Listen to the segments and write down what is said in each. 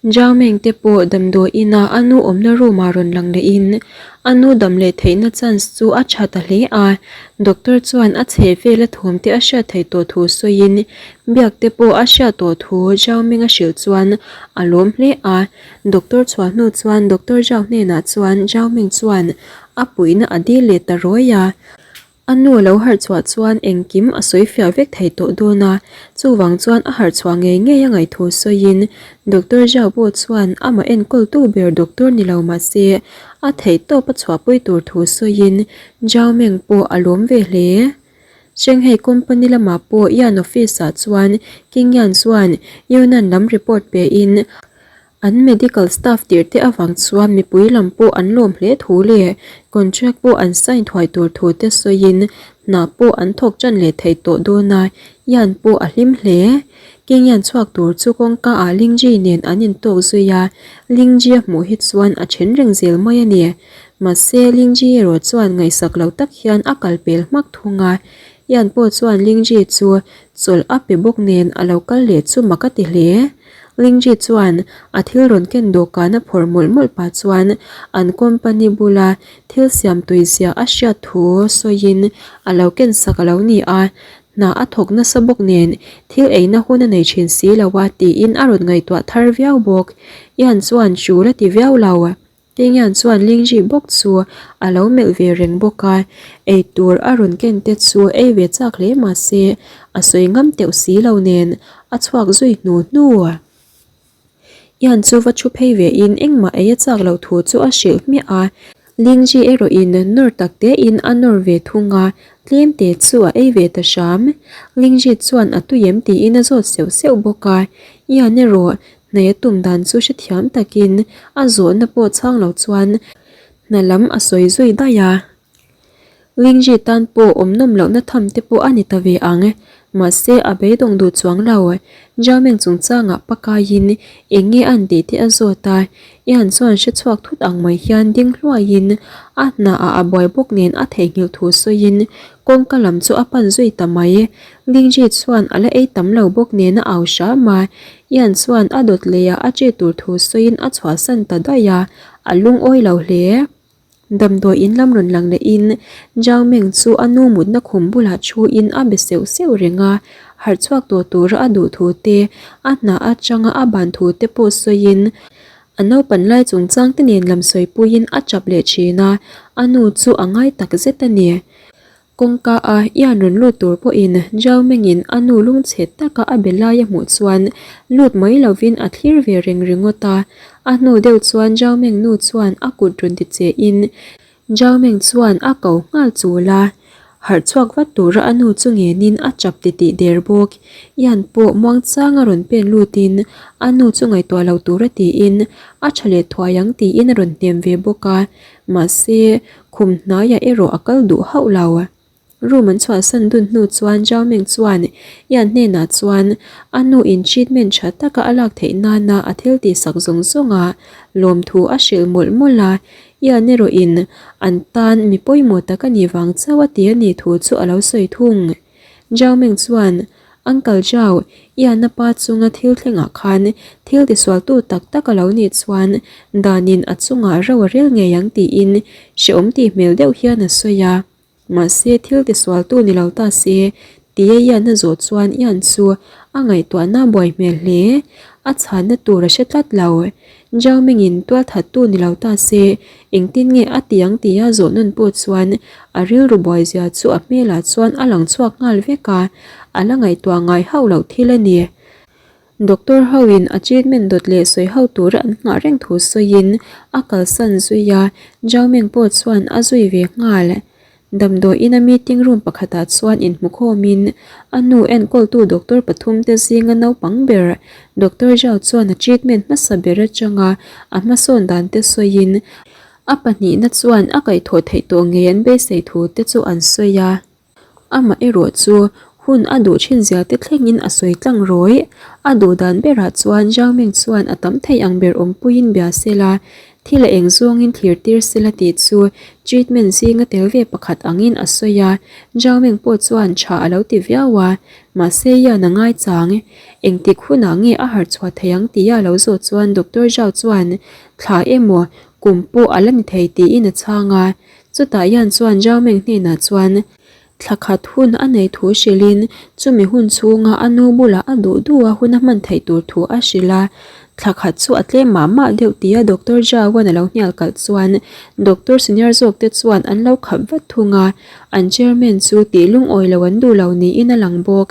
Zhao Meng te pawh damdawi ina a nu awmna room ah rawn lang lehin a nu dam leh theihna chance chu a tha ta hle a. Doctor chuan a chheh vela thawm te a hriat theih tawh thu sawiin biak te pawh a hriat tawh thu Zhao Meng a hrilh chuan a lawm hle a. Doctor chhuah hnu chuan Doctor Zhao hnenah chuan Zhao Meng chuan a puihna a dil leh ta rawi a. A nu a lo harh chhuah chuan engkim a sawi fiah vek thei tawh dawn a, chuvang chuan a harh chhuah ngei ngei a ngaih thu sawiin Doctor Zhao pawh chuan amah enkawltu ber doctor ni lo mah se a theih tawp a chhuahpui tur thu sawiin Zhao Meng pawh a lawm ve hle. Shanghai company lamah pawh Yan office ah chuan King Yan chuan Yunnan lam report pe in An medical staff tirh te avang chuan mipui lam pawh an lawm hle thu leh contract pawh an sign thuai tur thu te sawiin hna pawh an thawk tan leh thei tawh dawn a, Yan pawh a hlim hle. King Yan chhuak tur chu kawngka ah Lingji nen an intawk zui a, Lingji a hmuh hi chuan a then reng zel mai a ni. Mahse Lingji erawh chuan ngaihsak lo tak hian a kal pel hmak thung a, Yan pawh chuan Lingji chu chawlh a pe bawk nen a lo kal leh chu mak a ti hle. Lingji chuan a thil rawn ken dawhkan a phawrh mawlh mawlh pah chuan an company bula thil siam tui zia a hriat thu sawiin a lo ken sak a lo ni a, hna a thawk nasa bawk nen thil eina hun a nei thin si lo a tiin a rawn ngaihtuah thar viau bawk. Ian chuan tul a ti viau lo. Tengyan chuan Lingji bawk chu a lo melh ve reng bawk a, ei tur a rawn ken te chu ei ve chak hle mah se a sawi ngam teuh si lo nen a chhuak zui hnu hnu. Ian chu va thu phei ve in engmah ei a chak loh thu chu a hrilh hmiah a, Lingji erawh in nawr tak te in a nawr ve thung a, tlem te chu a ei ve ta hram. Lingji chuan a tui em tiin a zawt seuh seuh bawk a, Ian erawh Hnaih a tum dan chu hrethiam takin a zawhna pawh chhang lo chuan hna lam a sawi zui daih a. Lingji tan pawh awm nawm lohna tham te pawh a ni ta ve ang. Mahse a beidawng duh chuang lo. Zhaomeng chungchangah pakaiin eng nge an tih te a zawt a, Ian chuan hre chhuak thut ang mai hian ding hluaiin a hnaah a buai bawk nen a theihnghilh thu sawiin kawngka lam chu a pan zui ta mai. Lingji chuan a la ei tam lo bawk nen a au hram a, Ian chuan a dawt leh ah a che tur thu sawiin a chhuahsan ta daih a, a lungawi lo hle. Damdawi in lam rawn lang leh in Zhao Meng chu a nu mutna khum bulah thu in a be seuh seuh reng a, harh chhuak tawh tura a duh thu te, a hna atanga a ban thu te pawh sawiin a naupan lai chungchang te nen lam sawipuiin a chap leh thin a, a nu chu a ngai tak zet a ni. Kawngka a Ian rawn lut tur pawhin Zhao Mengin a nu lungchhe taka a be lai a hmuh chuan lut mai lovin a thlir ve reng ringawt a. A hnu deuh chuan Zhao Meng nu chuan a kut rawn ti che in Zhao Meng chuan a ko nghal chul a. Harh chhuak vat tura a nu chu ngenin a chap titih der bawk. Ian pawh muangchang a rawn pen lutin a nu chu ngaihtuah lo tura tiin a tha leh thuai ang tiin a rawn hnem ve bawk a. Mahse, khum hnaiah erawh a kal duh hauh lo. Room an chhuahsan dun hnu chuan Zhao Meng chuan Ian hnenah chuan a nu in treatment tha taka a lak theih nana a thil tihsak zawng zawnga lawmthu a hrilh mawlh mawlh a, Ian erawh in an tan mi pawimawh tak a nih vang chauh a ti a nih thu chu a lo sawi thung. Zhao Meng chuan, Uncle Zhao, Ian-a pa chunga thil thlengah khan thil tisualtu tak tak a lo nih chuan danin a chungah ro a rel ngei ang tiin hrehawm tih hmel deuh hian a sawi a. Mahse thil tisualtu ni lo ta se tia Ian-a zawh chuan Ian chu a ngaihtuahna buai hmel hle. A chhanna tur a hre tlat lo. Zhao Mingin tualthattu ni lo ta se Engtin nge a ti ang tia zawh nawn pawh chuan a rilru buai zia chu a hmelah chuan a lang chhuak nghal vek a, a la ngaihtuah ngai hauh loh thil a ni. Doctor ho in a treatment dawt leh sawi ho tura an nghah reng thu sawiin a kalsan zui a, Zhao Meng pawh chuan a zui ve nghal. Damdawi ina meeting room pakhatah chuan inhmukhawmin a nu enkawltu doctor pathumte zinga naupang ber Doctor Zhao chuan a treatment hmasa ber atanga a hmasawn dan te sawiin a pahnihna chuan a kaihthawh theih tawh ngei an beisei thu te chu an sawi a. Amah erawh chu hun a duh thin zia te thlengin a sawi tlang rawih. A duh dan berah chuan Zhao Ming chuan a tam thei ang ber awmpuiin bia se la. Thil a eng zawngin thlir tir sela tih chu treatment zinga tel ve pakhat angin a sawi a, Zhao Meng pawh chuan tha a lo ti viau a, mahse hian a ngaichang. Engtik hunah nge a harh chhuah thei ang tia a lo zawh chuan Doctor Zhao chuan thla emaw kum pawh a la ni thei tiin a chhang a, chutah hian chuan Zhao Meng hnenah chuan Thla khat hun a nei thu hrilhin chumi hun chhunga a nu bulah a duh duh a hun a hman theih tur thu a hrilh a. Thla khat chu a tlem mah mah deuh tia Doctor Zhao-a'n a lo hnial kalh chuan Doctor senior zawk te chuan an lo khap vat thung a, an chairman chu tih lungawi lo an duh lo niin a lang bawk.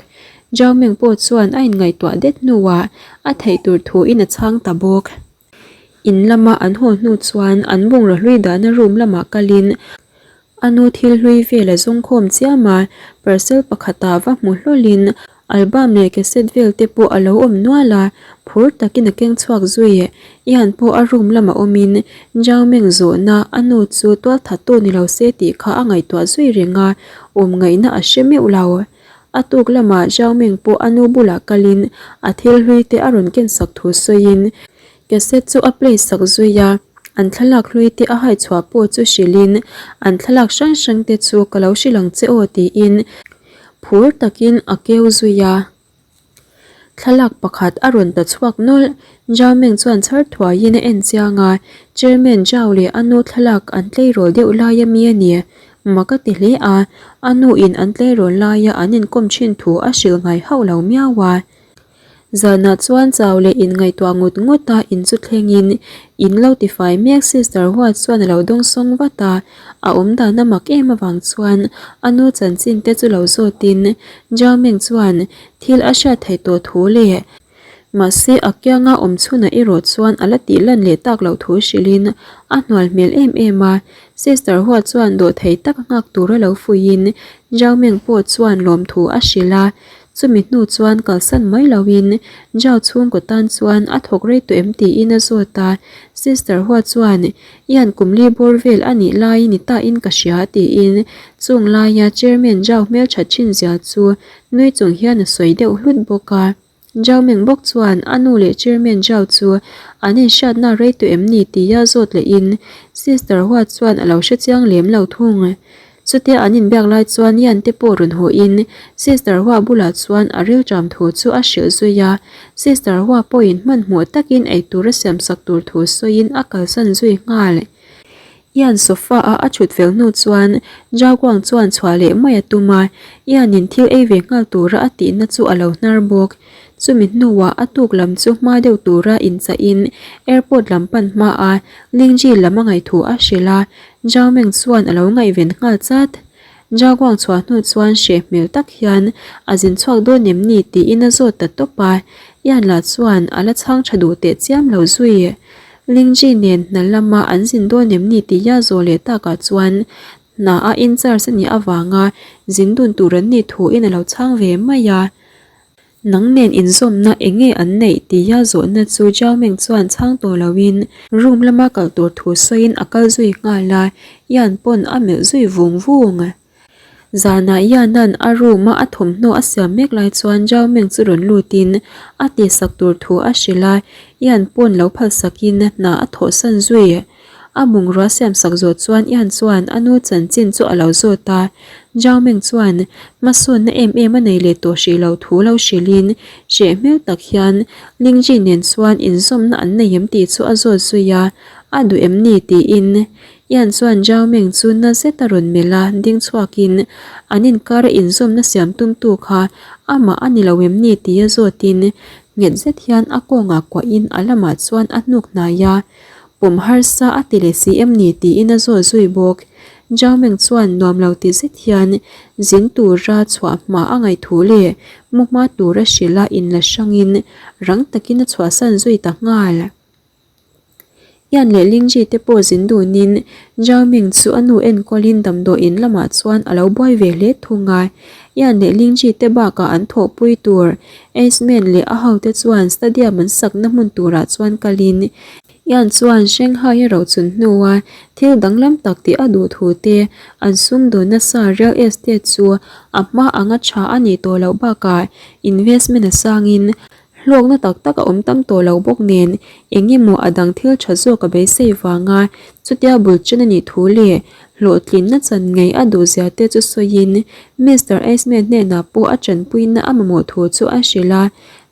Zhao Meng pawh chuan a inngaihtuah det hnuah a theih tur thuin a chhang ta bawk. In lama an haw hnu chuan an bungraw hlui dahna room lamah kalin A nu thil hlui vel a zawng khawm chiam a, parcel pakhatah va hmu hlawlin album leh cassette vel te pawh a lo awm nual a, phur takin a keng chhuak zui. Ian pawh a room lamah awmin Zhao Meng zawhna a nu chu tual that tu ni lo se tih kha a ngaihtuah zui reng a, awm ngaihna a hre meuh lo. A tuk lamah Zhao Meng pawh a nu bulah kalin a thil hlui te a rawn kensak thu sawiin Cassette chu a play sak zui a, an thlalak hlui te a hai chhuah pawh chu hrilhin an thlalak hrang hrang te chu ka lo hrilh ang che aw tiin phur takin a keu zui a. Thlalak pakhat a rawn ta chhuak nawlh, Zhao Meng chuan chhar thuaiin a en chiang a, Chairman Zhao leh a nu thlalak an tleirawl deuh lai a mi a ni. Mak a ti hle a, a nu in an tleirawl laia an inkawm thin thu a hrilh ngai hauh lo miau a. Zanah chuan chau leh inngaihtuah ngut ngut a in chu thlengin in lo tifai mek Sister Hua chuan a lo dawngsawng vat a, a awm dan a mak em avang chuan a nu chanchin te chu lo zawtin Zhao Meng chuan thil a hriat theih tawh thu leh mahse a kianga awm chhunah erawh chuan a la tih lan leh tak loh thu hrilhin a hnual hmel em em a, Sister Hua chuan dawhthei tak a nghak tura lo fuihin Zhao Meng pawh chuan lawmthu a hrilh a. Chumi hnu chuan kalsan mai loin Zhao chhungkaw tan chuan a thawk rei tawh em tiin a zawt a, Sister Hua chuan Ian kum li bawr vel a nih laiin i tahin ka hria tiin chung laia Chairman Zhao hmeltha thin zia chu nui chung hian a sawi deuh hlut bawk a. Zhao Meng bawk chuan a nu leh Chairman Zhao chu an inhriatna rei tawh em ni tia zawt lehin Sister Hua chuan a lo hrechiang lem lo thung. Chutia an inbiak lai chuan Ian te pawh rawn hawhin Sister Hua bulah chuan a rilṭam thu chu a hrilh zui a, Sister Hua pawhin hmanhmawh takin eitur a siamsak tur thu sawiin a kalsan zui nghal. Ian sofa a a ṭhut fel hnu chuan Zhao Guang chuan chhuah leh mai a tum a, Ian in thil ei ve nghal tura a tihna chu a lo hnar bawk. Chumi hnuah a tuk lam chu hma deuh tura inchahin airport lam pan hma a Lingji lam a ngaih thu a hrilh a, Zhao Meng chuan a lo ngaihven nghal chat. Zhao Guang chhuah hnu chuan hreh hmel tak hian a zin chhuak dawn em ni tiin a zawt ta tawp a, Yan lah chuan a la chhang tha duh teh chiam lo zui. Lingji nen hna lama an zin dawn em ni tih a zawh leh takah chuan hna a in charge a nih avanga zin dun tur an nih thuin a lo chhang ve mai a. Nang nen inzawmna eng nge an neih tia zawhna chu Zhao Meng chuan chhang tawh loin room lama kal tur thu sawiin a kal zui nghal a, Yan pawn a melh zui vung vung. Zanah Yan-a'n a room-a a thawmhnaw a siam mek lai chuan Zhao Meng chu rawn lutin a tihsak tur thu a hrilh a, Yan pawn lo phalsakin hna a thawhsan zui. A bungrua siamsak zawh chuan Ian chuan a nu chanchin chu a lo zawt a, Zhao Meng chuan hmasawnna em em a nei leh tawh hrih lo thu lo hrilhin hreh hmel tak hian Lingji nen chuan inzawmna an nei em tih chu a zawt zui a, a duh em ni tiin Ian chuan Zhao Meng chu na zet a rawn melh a, ding chhuakin an inkara inzawmna siam tumtu kha amah a ni lo em ni tia zawtin nghet zet hian a kawngah kuahin a lamah chuan a hnuk hnai a. Pawm harsa a ti leh si em ni tiin a zawt zui bawk. Zhao Meng chuan nuam lo ti zet hian zin tura chhuah hma a ngaih thu leh mu hma tura hrilh a inla hrangin rang takin a chhuahsan zui ta nghal. Ian leh Lingji te pawh zin dunin Zhao Meng chu a nu enkawlin damdawiin lamah chuan a lo buai ve hle thung a. Ian leh Lingji te bakah an thawhpui tur Aceman leh a hote chuan stadium an sakna hmun turah chuan kalin Ian chuan Shanghai a rochun hnua thil danglam tak tih a duh thu te, an sumdawn nasa real estate chu a hma anga tha a nih tawh loh bakah investment a sangin. Hlawkna tak tak a awm tam tawh lo bawk nen eng emaw a dang thil tha zawk a beisei vanga chutia bul chen a nih thu leh hlawhtlinna chan ngei a duhzia te chu sawiin Mister Eisman hnenah pawh a tanpuina a mamawh thu chu a hrilh a.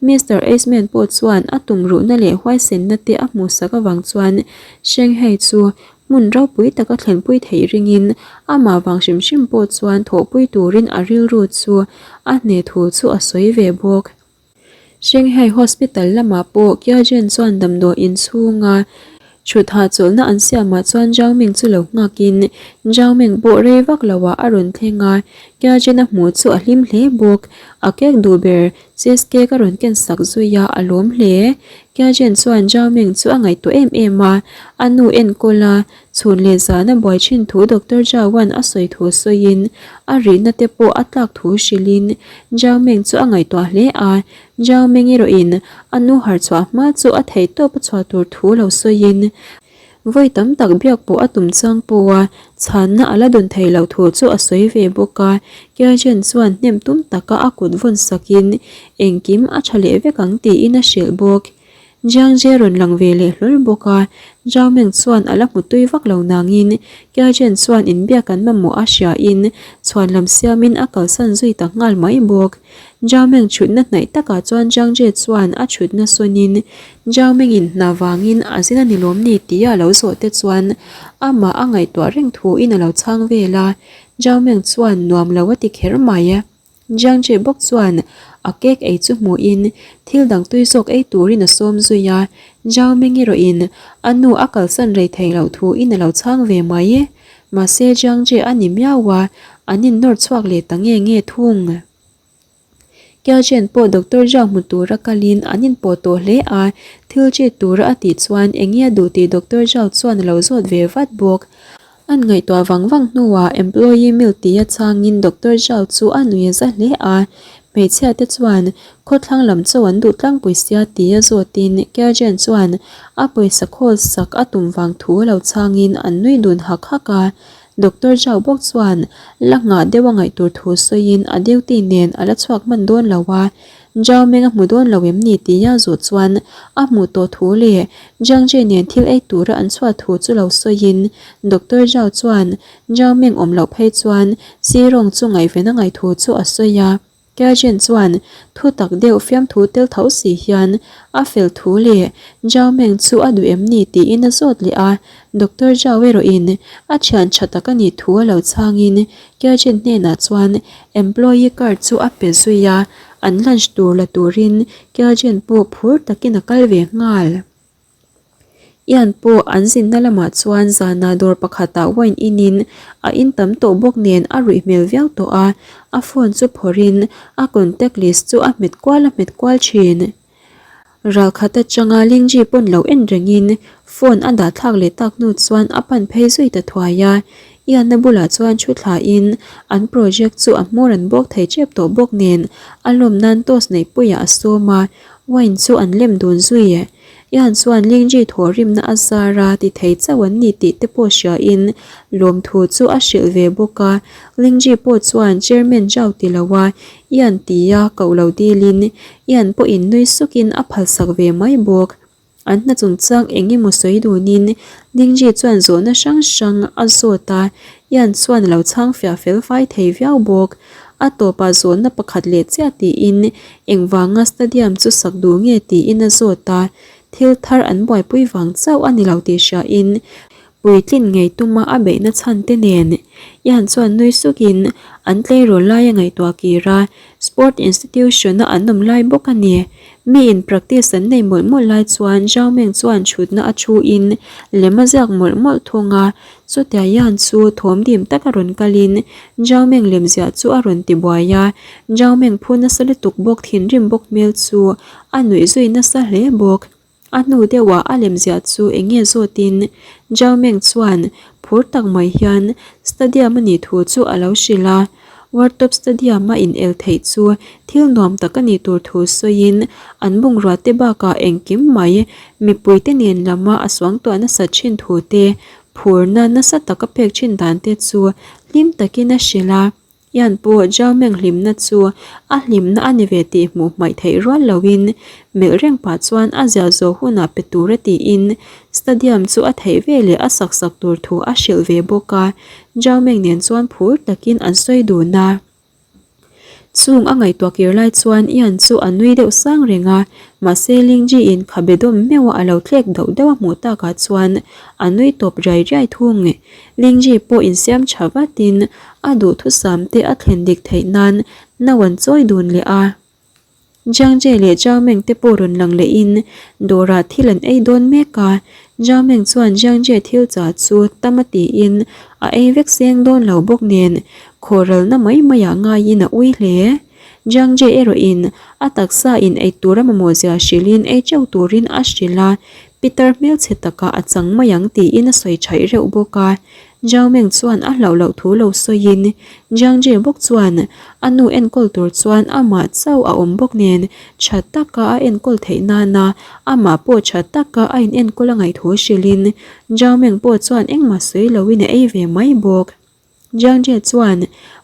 Mister Eisman pawh chuan a tumruhna leh huaisenna te a hmuhsak avang chuan Shanghai chu hmun ropui taka thlenpui theih ringin amah vang hrim hrim pawh chuan thawhpui turin a rilru chu a hneh thu chu a sawi ve bawk. Shanghai Hospital lamah pawh Kiajen chuan damdawi inchhunga thut hahchawlhna an siamah chuan Zhao Ming chu lo nghakin Zhao Ming pawh rei vak loah a rawn thleng a, Kiajen a hmuh chu a hlim hle bawk. A cake duh ber cheese cake a rawn ken sak zui a, a lawm hle. Kiajen chuan Zhao Ming chu a ngaihtuah em em a, a nu enkawl a, Chhun leh zana buai thin thu Doctor Zhao-a'n a sawi thu sawiin a rihna te pawh a tlak thu hrilhin Zhao Meng chu a ngaihtuah hle a, Zhao Meng erawhin a nu harh chhuah hma chu a theih tawp a chhuah tur thu lo sawiin vawi tam tak biak pawh a tum chang pawha chhanna a la dawn thei loh thu chu a sawi ve bawk a, Kiajen chuan hnem tum taka a kut vawn sakin engkim a tha leh vek ang tiin a hrilh bawk. Jiang Jie rawn lang ve leh hlawl bawk a, Zhao Meng chuan a la hmu tui vak lo nangin Kia Chen chuan inbiak an mamawh a hriain chhuan lam siamin a kalsan zui ta nghal mai bawk. Zhao Meng thutna hnaih takah chuan Jiang Jie chuan a thutna sawnin Zhao Mengin hna vangin a zin a ni lawm ni tia a lo zawh te chuan amah a ngaihtuah reng thuin a lo chhang vel a, Zhao Meng chuan nuam lo a ti kher mai. Jiang Jie bawk chuan a cake ei chu hmuhin thil dang tui zawk ei turin a sawm zui a, Zhao Meng erawhin a nu a kalsan rei thei loh thuin a lo chhang ve mai. Mahse Jiang Jie a ni miau a, an innawr chhuak leh ta nge nge thung. Kia Chen pawh Doctor Zhao hmu tura kalin an inpawh tawh hle a, thil chit tura a tih chuan eng nge a duh tih Doctor Zhao chuan a lo zawt ve vat bawk. An ngaihtuah vang vang hnuah employee meal tia changin Doctor Zhao chu a nui a za hle a, hmeichhia te chuan khawthlang lam chaw an duh tlangpui sia tia zawtin Kiajen chuan a pawisa khawl sak a tum vang thu a lo changin an nui dun hak hak a. Doctor Zhao bawk chuan la nghah deuh a ngaih tur thu sawiin a duty nen a la chhuak hman dawn lo a, Zhao Meng a hmu dawn lo em ni tia zawh chuan a hmuh tawh thu leh Jiang Jie nen thil ei tura an chhuah thu chu lo sawiin Doctor Zhao chuan Zhao Meng awm loh phei chuan Sirong chu ngaihven a ngaih thu chu a sawi a. Kia Jin chuan thu tak deuh fiamthu tel tho si hian a fel thu leh Zhao Meng chu a duh em ni tiin a zawt leh a. Doctor Zhao erawhin a thian tha tak a nih thu a lo chhangin Kia Jin hnenah chuan employee card chu a pe zui a. An lunch tur la turin Keljen pawh phur takin a kal ve nghal. Ian pawh an zinna lamah chuan zanah dawr pakhatah wine inin a in tam tawh bawk nen a ruih hmel viau tawh a, a phone chu phawrhin a contact list chu a hmet kual a hmet kual thin. Ralkhat atanga Lingji pawn lo en rengin phone a dah thlak leh tak hnu chuan a pan phei zui ta thuai a. Ianna bulah chuan thu thlain an project chu a hmawr an bawk thei tep tawh bawk nen a lawm nan toast neihpuiah a sawm a, wine chu an lem dun zui. Ian chuan Lingji thawhrimna a zar a ti thei chauh an ni tih te pawh hriain lawmthu chu a hrilh ve bawk a. Lingji pawh chuan Chairman Zhao ti lo a, Ian tia koh lo dilin Ian pawhin nui sukin a phalsak ve mai bawk. An hna chungchang eng emaw sawi dunin Lingji chuan zawhna hrang hrang a zawt a, Ian chuan a lo chhang fiah fel fai thei viau bawk. A tawpah zawhna pakhat leh chiah tiin engvanga stadium chu sak duh nge tiin a zawt a, thil thar an buaipui vang chauh a ni lo tih hriain Puitlin ngei tuma a beihna chhan te nen Ian chuan nui sukin an tleirawl lai a ngaihtuah kir a, sport institution a an awm lai bawk a ni. Miin practice an nei mawlh mawlh lai chuan Zhao Meng chuan thutna a thu in lem a ziak mawlh mawlh thung a, chutia Ian chu thawm dim taka rawn kalin Zhao Meng lem ziah chu a rawn ti buai a, Zhao Meng phu nasa lutuk bawk thinrim bawk hmel chu a nuih zui nasa hle bawk. A hnu deuhah a lemziah chu eng nge zawtin Zhao Meng chuan phur tak mai hian stadium a nih thu chu a lo hrilh a. World Top Stadium a inel theih chu thil nuam tak a nih tur thu sawiin an bungrua te bakah engkim mai mipuite nen lama a suangtuah nasat thin thu te, phurna nasa taka pek thin dan te chu hlim takin a hrilh a. Ian pawh Zhao Meng hlimna chu a hlimna a ni ve tih hmuh hmaih theih rual loin melh reng pah chuan a ziah zawh hunah pe tura tiin stadium chu a theih ve leh a sak sak tur thu a hrilh ve bawk a, Zhao Meng nen chuan phur takin an sawi dun a. Chung a ngaihtuah kir lai chuan Ian chu a nui deuh sang reng a, mahse Lingji in khabe dawm meuh a a lo thlek dauh deuh a hmuh takah chuan a nui tawp riai riai thung. Lingji pawh insiam tha vatin a duhthusam te a thlen dik theih nan no an chawi dun leh a. Jiang Jie leh Zhao Meng te pawh rawn lang lehin dawrah thil an ei dawn mek a, Zhao Meng chuan Jiang Jie thil chah chu tam a tiin a ei vek seng dawn lo bawk nen khawralna mai maiah ngaiin a ui hle. Jiang Jie erawhin a taksa in ei tur a mamawh zia hrilhin ei teuh turin a hrilh a, Peter hmelchhe takah a chang mai ang tiin a sawi thaih reuh bawk a. Zhao Meng chuan a hlauh loh thu lo sawiin Jiang Jie bawk chuan a nu enkawl tur chuan amah chauh a awm bawk nen tha taka a enkawl theih nana amah pawh tha taka a inenkawl a ngaih thu hrilhin Zhao Meng pawh chuan engmah sawi loin a ei ve mai bawk. Jiang Jie chuan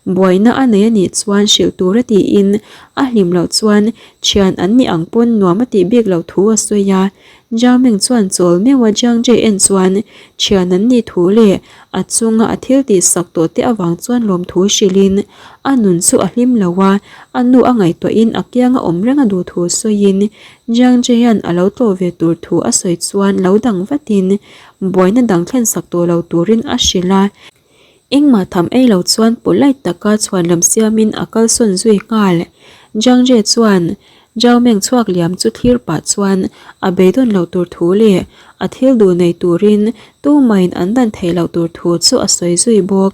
buaina a nei a nih chuan hrilh tur a tiin a hlim loh chuan thian an nih ang pawn nuam a tih bik loh thu a sawi a. Zhao Ming chuan chawl meuh a Jiang Jie en chuan thian an nih thu leh a chunga a thil tih sak tawh te avang chuan lawmthu hrilhin a nun chu a hlim lo a, a nu a ngaihtuahin a kianga awm reng a duh thu sawiin Jiang Jie-a'n a lo tlawh ve tur thu a sawi chuan lo dang vatin buaina dang thlen sak tawh lo turin a hrilh a. Engmah tham ei lo chuan polite taka chhuanlam siamin a kalsawn zui nghal. Jiang Jie chuan Zhao Meng chhuak liam chu thlir pah chuan a beidawn loh tur thu leh a thil duh nei turin tumahin an dan theih loh tur thu chu a sawi zui bawk.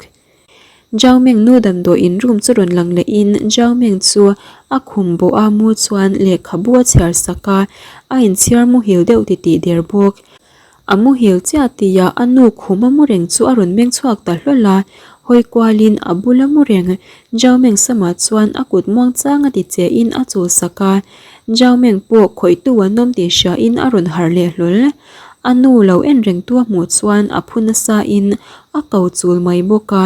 Zhao Meng nu damdawiin room chu rawn lang lehin Zhao Meng chu a khum bawh a mu chuan lehkhabu a chhiar sak a, a inchhiar muhil deuh titih der bawk. A muhil chiah tihah a nu khum a mu reng chu a rawn meng chhuak ta hlawl a, hawi kualin a bula mu reng Zhao Meng samah chuan a kut muang chang a ti che in a chul sak a, Zhao Meng pawh khawihtu an awm tih hria in a rawn harh leh hlawl. A nu lo en reng tu a hmuh chuan a phu nasa in a ko chul mai bawk a,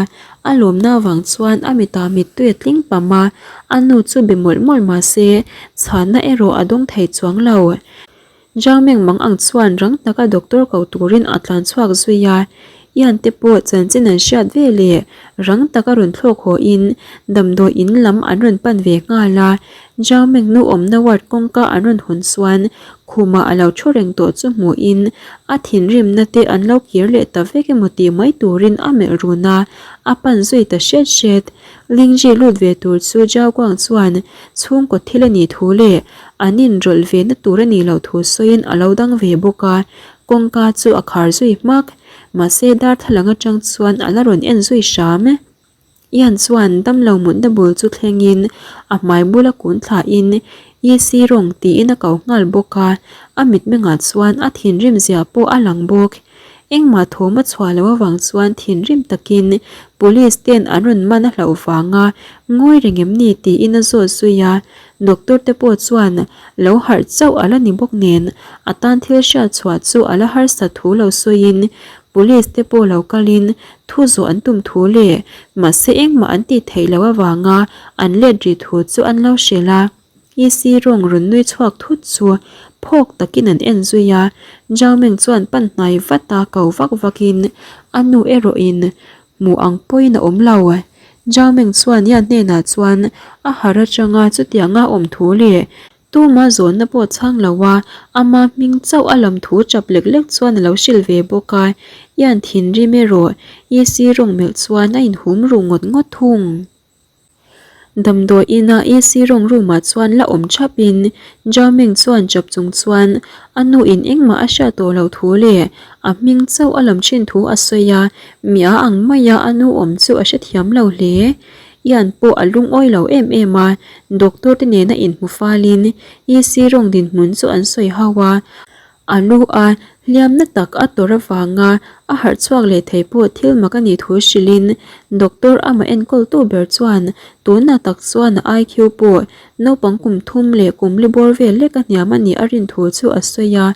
a lawmna avang chuan a mitah mittui a tling pam a, a nu chu be mawlh mawlh mah se chhanna erawh a dawng thei chuang lo. Zhang Meng mang ang chuan rang taka doctor ko turin a tlan chhuak zui a, Ian te pawh chanchin an hriat ve leh rang taka rawn thlawk haw in damdawi in lam an rawn pan ve nghal a, Zhang Meng nu awmna ward kawngka an rawn hawn chuan khumah a lo thu reng tawh chu hmuh in a thinrimna te an lo kir leh ta vek emaw tih mai turin a melh run a, a pan zui ta hret hret. Lingji lut ve tur chu Zhao Guang chuan chhungkaw thil a nih thu leh an inrawlh ve na tur a nih loh thu sawiin a lo dang ve bawk a, kawngka chu a khar zui hmak. Mahse darthlalang atang chuan a la rawn en zui hram. Ian chuan damlo mutna bul chu thlengin a hmai bula kun thlahin Yi Si Rong tiin a ko nghal bawk a, a mitmengah chuan a thinrim zia pawh a lang bawk. Engmah thawm a chhuah loh avang chuan thinrim takin police ten an rawn man a hlauh vanga ngawi reng em ni tiin a zawt zui a, doctor te pawh chuan lo harh chauh a la ni bawk nen a tan thil hriat chhuah chu a la harsat thu lo sawiin police te pawh lo kalin thu zawh an tum thu leh mahse engmah an tih theih loh avanga an let rih thu chu an lo hrilh a. EC rawng rawn nui chhuak thut chu phawk takin an en zui a, Zhao Meng chuan pan hnai vat a ko vak vakin a nu erawhin hmuh ang pawhin a awm lo. Zhao Meng chuan Yan hnenah chuan a har atanga chutianga awm thu leh tuma zawnna pawh chhang lo a, ama hming chauh a lam thu chap lek lek chuan a lo hrilh ve bawk a, Yan thinrim erawh EC rawng melh chuan a inhum ruh ngawt ngawt thung. Damdawi ina AC rawng room ah chuan la awm thap in Zhao Meng chuan chap chung chuan a nu in engmah a hriat tawh loh thu leh a hming chauh a lam thin thu a sawi a, mi a ang mai a a nu awm chu a hrethiam lo hle. Ian pawh a lungawi lo em em a, doctor te nena inhmu fal in AC rawng dinhmun chu an sawi ho a, A lu a hliamna tak a tawrh avanga a harh chhuak leh thei pawh thil mak a nih thu hrilhin doctor amah enkawltu ber chuan tunah tak chuan a IQ pawh naupang kum thum leh kum li bawr vel lek a hniam a nih a rin thu chu a sawi a,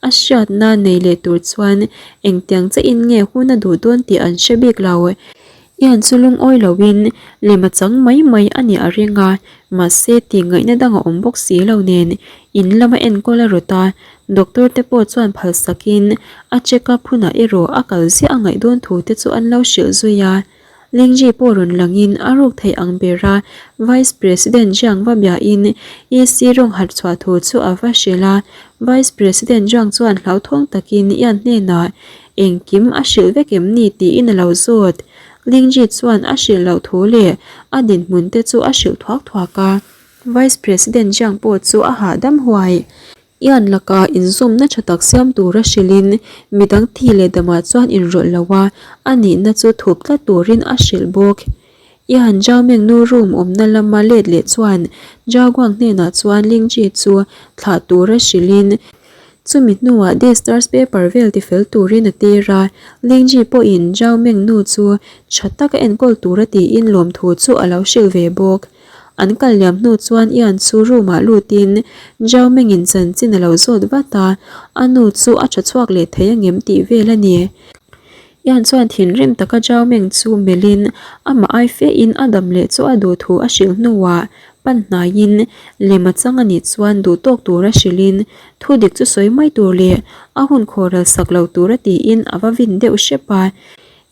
a hriatna nei leh tur chuan engtiang che in nge hun a duh dawn tih an hre bik lo. Ian chu lungawi loin lem a chang mai mai a nih a ring a, mahse tih ngaihna dang a awm bawk si lo nen in lama enkawl a rawt a, doctor te pawh chuan phal sakin a check up hunah erawh a kal ziah a ngaih dawn thu te chu an lo hrilh zui a. Lingji pawh rawn langin a ruk theih ang bera Vice President Jiang va biain EC rawng harh chhuah thu chu a va hrilh a, Vice President Jiang chuan hlauthawng takin Ian hnenah Engkim a hrilh vek em ni tiin a lo zawt. Lingji chuan a hrilh loh thu leh a dinhmun te chu a hrilh thuak thuak a. Vice President Jiang pawh chu a hahdam huai. Ian laka inzawmna tha tak siam tura hrilhin midang thi leh damah chuan inrawlh lo a, a nihna chu thup tlat turin a hrilh bawk. Ian Zhao Meng nu room awmna lama let leh chuan Zhao Guang hnenah chuan Ling Ji chu thlah tura hrilhin chumi hnuah discharge paper vel tifel turin a tir a, Ling Ji pawhin Zhao Meng nu chu tha taka enkawl tura tiin lawmthu chu a lo hrilh ve bawk. An kal liam hnu chuan Ian chu room ah lutin Zhao Mengin chanchin a lo zawt vat a, a nu chu a tha chhuak leh thei angem tih vel a ni. Ian chuan thinrim taka Zhao Meng chu melhin amah ai fehin a dam leh chu a duh thu a hrilh hnuah pan hnaiin lem a chang a nih chuan duh tawk tura hrilhin thu dik chu sawi mai tur leh a hun khawhral sak lo tura tiin a va vin deuh hrep a.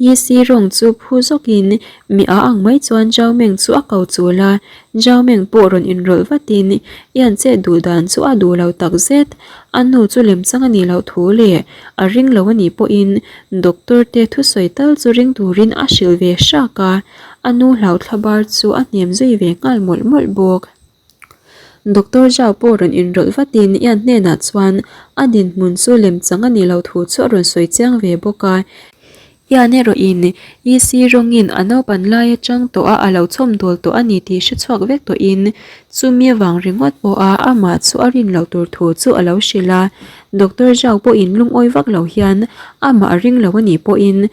Yisi rawng chu phu zawkin mi a ang mai chuan Zhao Meng chu a ko chul a, Zhao Meng pawh rawn inrawlh vatin Ian chet duh dan chu a duh lo tak zet. A nu chu lemchang a nih loh thu leh a ring lo a nih pawhin doctor te thusawi tal chu ring turin a hrilh ve hrak a, a nu hlauthla bar chu a hnem zui ve nghal mawlh mawlh bawk. Doctor Zhao pawh rawn inrawlh vatin Ian hnenah chuan a dinhmun chu lemchang a nih loh thu chu a rawn sawi chiang ve bawk a. Ian erawhin EC rawngin a naupan lai atang tawh a a lo chhawmdawl tawh a ni tih hre chhuak vek tawhin chumi avang ringawt pawha amah chu a rin loh tur thu chu a lo hrilh a. Doctor Zhao pawhin lungawi vak lo hian amah a ring lo a nih pawhin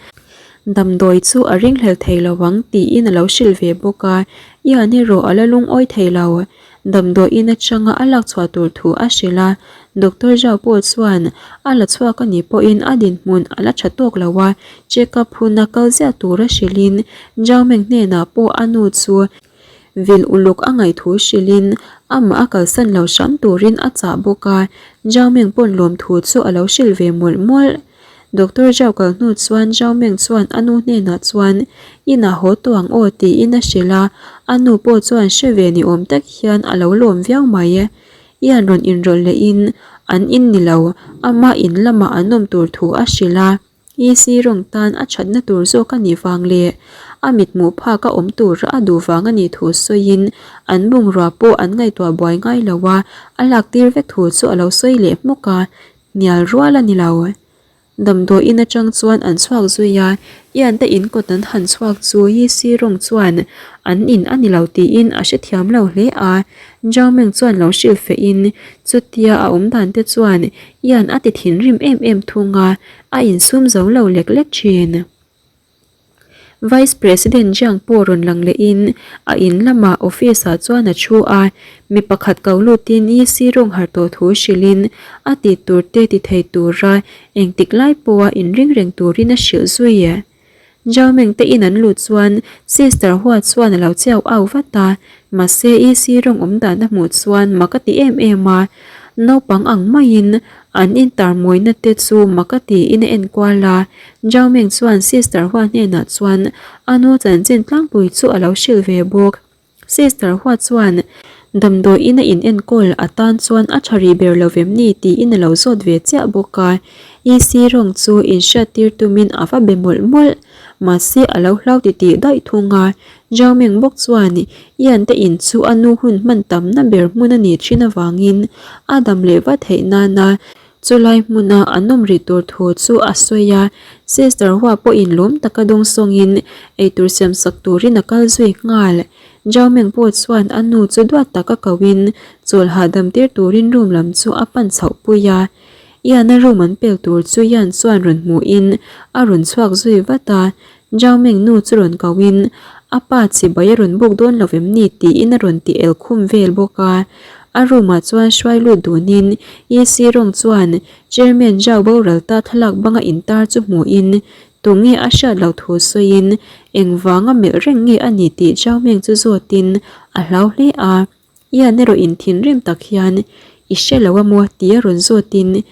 Damdawi chu a ringhlel thei lo ang tiin a lo hrilh ve bawk a, Ian erawh a la lungawi thei lo. Damdawi in atanga a lak chhuah tur thu a hrilh a, Doctor Zhao pawh chuan a la chhuak a nih pawhin a dinhmun a la tha tawk lo a, check up huna kal ziah tura hrilhin Zhao Meng hnenah pawh a nu chu Vil uluk a ngaih thu hrilhin amah a kalsan lo hram turin a chah bawk a, Zhao Meng pawn lawmthu chu a lo hrilh ve mawlh mawlh. Doctor Zhao kal hnu chuan Zhao Meng chuan a nu hnenah chuan inah haw tawh ang aw tiin a hrilh a, a nu pawh chuan hre ve ni awm tak hian a lo lawm viau mai. Ian rawn inrawlh lehin an in ni lo, ama in lamah an awm tur thu a hrilh a. EC rawng tan a thatna tur zawk a nih vang leh a mithmuh phak a awm tura a duh vang a nih thu sawiin an bungrua pawh an ngaihtuah buai ngai lo a, a lak tir vek thu chu a lo sawi leh hmawk a, hnial rual a ni lo. Damdawi in atang chuan an chhuak zui a, Ian te in kawt an han chhuak chu EC rawng chuan an in a ni lo tiin a hrethiam lo hle a, Zhao Meng chuan lo hrilh feh in chutia a awm dan te chuan Ian a ti thinrim em em thung a, a insum zo lo lek lek thin. Vice President Jiang pawh rawn lang lehin a in lamah office ah chuan a thu a, mi pakhat ko lutin EC rawng harh tawh thu hrilhin a tih tur te ti thei tura engtik lai pawha inring reng turin a hrilh zui. Zhao Meng te in an luh chuan Sister Hua chuan a lo chiau au vat a, mahse EC rawng awm dan a hmuh chuan mak a ti em em a, naupang ang maiin an intar mawina te chu mak a tiin a enkual a, Zhao Meng chuan Sister Hua hnenah chuan a nu chanchin tlangpui chu a lo hrilh ve bawk. Sister Hua chuan damdawi in a in enkawl a tan chuan a tha rih ber lo vem ni tiin a lo zawt ve chiah bawk a, EC rawng chu inhriat tir tumin a va be mawlh mawlh. Mahse a lo hlau titih daih thung a, Zhao Meng bawk chuan Ian te in chu a nu hun hman tamna ber hmun a nih thin avangin a dam leh va theih nana Chulai hmuna an awm rih tur thu chu a sawi a, Sister Hua pawhin lawm taka dawng sawngin eitur siam sak turin a kal zui nghal. Zhao Meng pawh chuan a nu chu duat taka kohin chawl hahdam tir turin room lam chu a pan chhoh pui a. Ian-a room an pel tur chu Ian chuan rawn hmuhin a rawn chhuak zui vat a, Zhao Meng nu chu rawn kohin a pa chibai a rawn buk dawn lo em ni tiin a rawn ti el khum vel bawk a. A room ah chuan hruai lut dunin EC rawng chuan Chairman Zhao boral ta thlalak banga intar chu hmuhin Tunge a hriat loh thu sawiin engvanga melh reng nge a nih tih Zhao Meng chu zawtin a hlau hle a. Ian erawh in thinrim tak hian I hre lo a maw tia rawn zawtin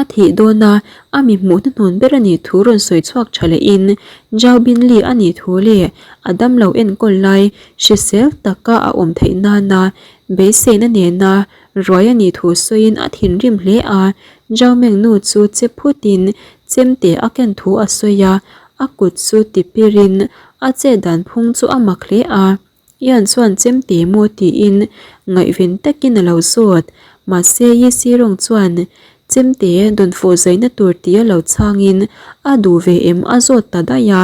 a thih dawn a, a mi hmuh hnuhnun ber a nih thu rawn sawi chhuak tha lehin Zhao Binli a nih thu leh a damlo enkawl lai hrisel taka a awm theih nana beiseina nena Ruai a nih thu sawiin a thinrim hle a, Zhao Meng nu chu che phutin chemte a ken thu a sawi a, a kut chu ti pirin a chet dan phung chu a mak hle a. Ian chuan chemte maw tiin ngaihven takin a lo zawt, mahse Yi Sirong chuan chemte dawnfawh zaina tur tia lo chhangin a duh ve em a zawt ta daih a,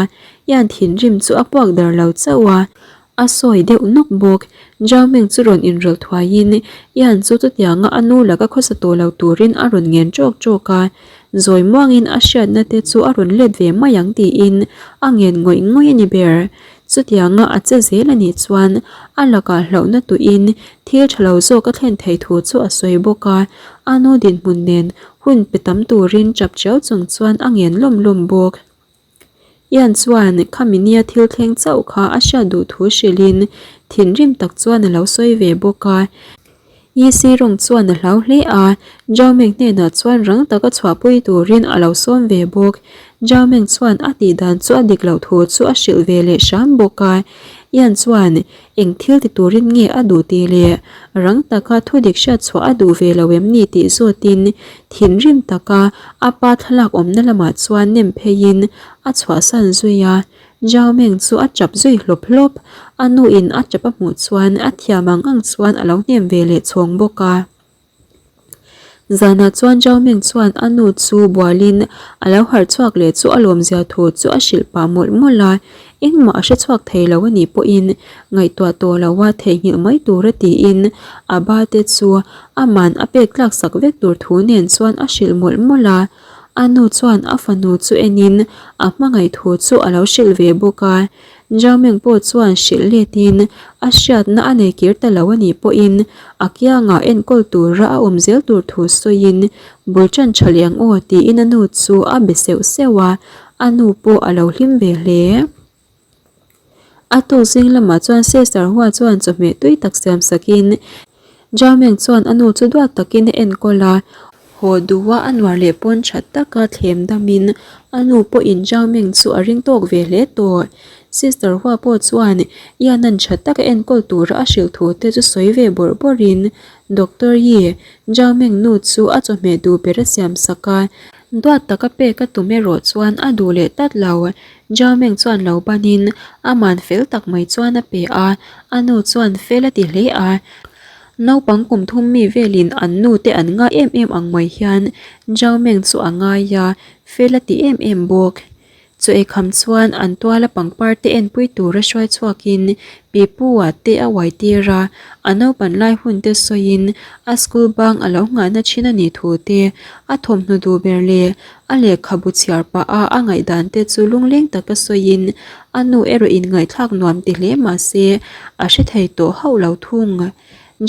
Ian thinrim chu a puak dar lo chauh a. A sawi deuh nawk bawk. Zhao Meng chu rawn inrawlh thuaiin Ian chu chutianga a nu laka khawsa tawh lo turin a rawn ngen ṭawk ṭawk a. Zawi muangin a hriatna te chu a rawn let ve mai ang tiin a ngen ngawih ngawih a ni ber. Chutianga a che zel a nih chuan a lakah hlauhna tuin thil ṭha lo zawk a thlen thei thu chu a sawi bawk a. A nu dinhmun nen hun pe tam turin ṭap ṭiau chung chuan a ngen lawm lawm bawk. Ian chuan khami nia thil thleng chauh kha a hriat duh thu hrilhin thinrim tak chuan a lo sawi ve bawk a. Yisi rawng chuan a hlau hle a, Zhao Meng hnenah chuan rang taka chhuahpui turin a lo sawm ve bawk. Zhao Meng chuan a tih dan chu a dik loh thu chu a hrilh ve leh hram bawk a. Ian chuan Eng thil ti turin nge a duh tih leh rang taka thudik hriat chhuah a duh ve lo em ni tih zawtin thinrim taka a pa thlalak awmna lamah chuan nem pheiin a chhuahsan zui a. Zhao Meng chu a tap zui hlawp hlawp. A nuin a tap a hmuh chuan a thiam ang ang chuan a lo hnem ve leh chhawng bawk a. Zanah chuan Zhao Meng chuan a nu chu bualin a lo harh chhuak leh chu a lawmzia thu chu a hrilh pah mawlh mawlh a, engmah a hre chhuak thei lo a nih pawhin ngaihtuah tawh lo a theihnghilh mai tur a tiin a ba te chu aman a pek tlak sak vek tur thu nen chuan a hrilh mawlh mawlh a. A nu chuan a fanu chu enin a hmangaih thu chu a lo hrilh ve bawk a. Zhao Meng pawh chuan hrilh letin a hriatna a nei kir ta lo a nih pawhin a kiangah enkawl tura a awm zel tur thu sawiin bul tan tha leh ang aw tiin a nu chu a be seuh seuh a, a nu pawh a lo hlim ve hle. A tuk zing lamah chuan Sister Hua chuan chawhmeh tui tak siam sakin Zhao Meng chuan a nu chu duat takin a enkawl a, Haw duha a nuar leh pawn tha taka thlem damin a nu pawhin Zhao Meng chu a ring tawk ve hle tawh. Sister Hua pawh chuan Ian-a'n tha taka enkawl tura a hrilh thu te chu sawi ve bawrh bawrhin Doctor Yi, Zhao Meng nu chu a chawhmeh duh ber a siam sak a, duat taka pek a tum erawh chuan a duh leh tlat lo. Zhao Meng chuan lo banin aman fel tak mai chuan a pe a, a nu chuan fel a ti hle a. Naupang kum thum mi velin an nu te an ngai em em ang mai hian Zhao Meng chu a ngai a, fel a ti em em bawk. Chaw ei kham chuan an tuala pangpar te enpui tura hruai chhuakin Pi Pu ah te a uai tir a, a naupan lai hun te sawiin a school bang a lo nghahna thin a nih thu te, a thawmhnaw duh ber leh a lehkhabu chhiar pah a a ngaihdan te chu lungleng taka sawiin a nu erawh in ngaihthlak nuam ti hle mah se a hre thei tawh hauh lo thung.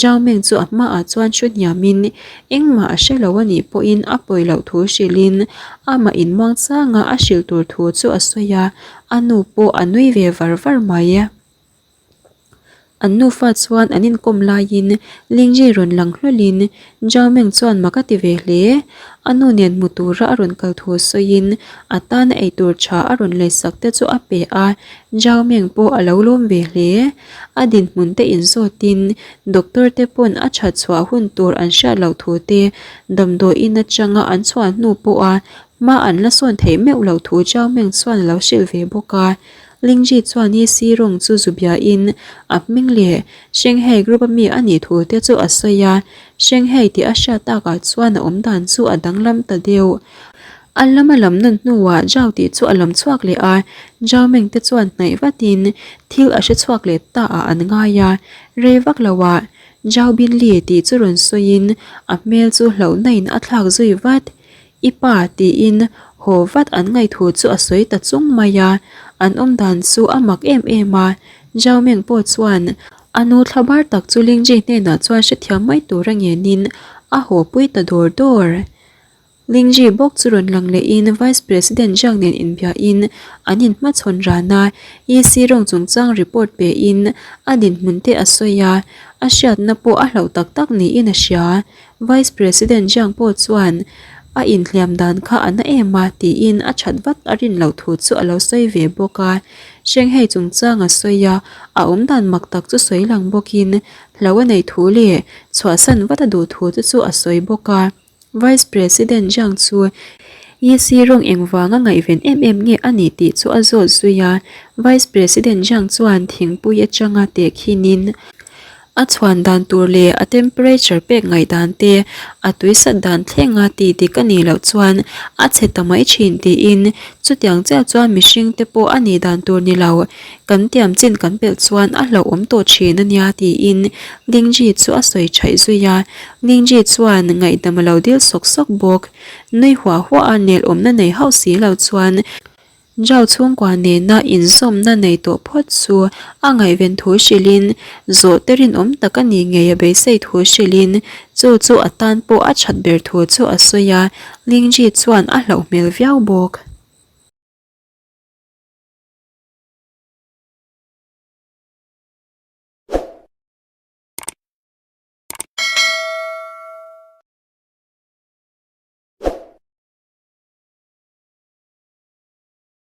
Zhao Meng chu a hmaah chuan hru hniamin engmah a hre lo a nih pawhin a pawi loh thu hrilhin amah inmuang changa a hrilh tur thu chu a sawi a, a nu pawh a nui ve var var mai. An nufa chuan an inkawm laiin Lingji rawn lang hlawlhin Zhao Meng chuan mak a ti ve hle. A nu nen hmu tura a rawn kal thu sawiin a tana eitur tha a rawn leisak te chu a pe a, Zhao Meng pawh a lo lawm ve hle. A dinhmun te inzawtin doctor te pawn a that chhuah hun tur an hriat loh thu te, damdawiin atanga an chhuah hnu pawha hma an la sawn theih meuh loh thu Zhao Meng chuan a lo hrilh ve bawk a. Lingji chuan Yi Si Rong chu zu biain a hming leh Shanghai Group a mi a nih thu te chu a sawi a, Shanghai tih a hriat takah chuan a awm dan chu a danglam ta deuh. A lam a lam nawn hnuah Zhao tih chu a lam chhuak leh a, Zhao Meng te chuan hnaih vatin thil a hre chhuak leh ta ah an ngai a, rei vak loah Zhao Binli tih chu rawn sawiin a hmel chu hlauhna in a thlak zui vat. I pa tiin haw vat an ngaihthu chu a sawi ta chung mai a, an awm dan chu a mak em em a, Zhao Meng pawh chuan a nu thla bar tak chu Lingji hnenah chuan hrethiam mai tura ngenin a haw pui ta dawr dawr. Lingji bawk chu rawn lang lehin Vice President Jiang nen inbiahin an inhmachhawn ran a, EC rawng chungchang report pein a dinhmun te a sawi a, a hriatna pawh a hlauh tak tak niin a hria. Vice President Jiang pawh chuan a inhliam dan kha a na em a tiin a that vat a rin loh thu chu a lo sawi ve bawk a. Shanghai chungchang a sawi a, a awmdan mak tak chu sawi lang bawkin hlo a neih thu leh chhuahsan vat a duh thu te chu a sawi bawk a. Vice President Jiang chu EC rawng engvanga ngaihven em em nge a nih tih chu a zawt zui a. Vice President Jiang chuan thingpui atanga tehkhinin a chhuan dan tur leh a temperature pek ngaih dan te, a tui sat dan thlenga tih dik a nih loh chuan a chhe ta mai thin tiin chutiang chiah chuan mihring te pawh a nih dan tur ni lo, kan tiam chin kan pelh chuan a hlauhawm tawh thin a nia tiin Lingji chu a sawi thaih zui a, Lingji chuan ngaihdam a lo dil sawk sawk bawk. Nui huah huah a nelawmna nei hauh si lo chuan Zhao chhungkua nena inzawmna nei tawh phawt chu a ngaihven thu hrilhin, zawhte rinawm tak a nih ngei a beisei thu hrilhin, chu chu a tan pawh a that ber thu chu a sawi a, Lingji chuan a hlauh hmel viau bawk.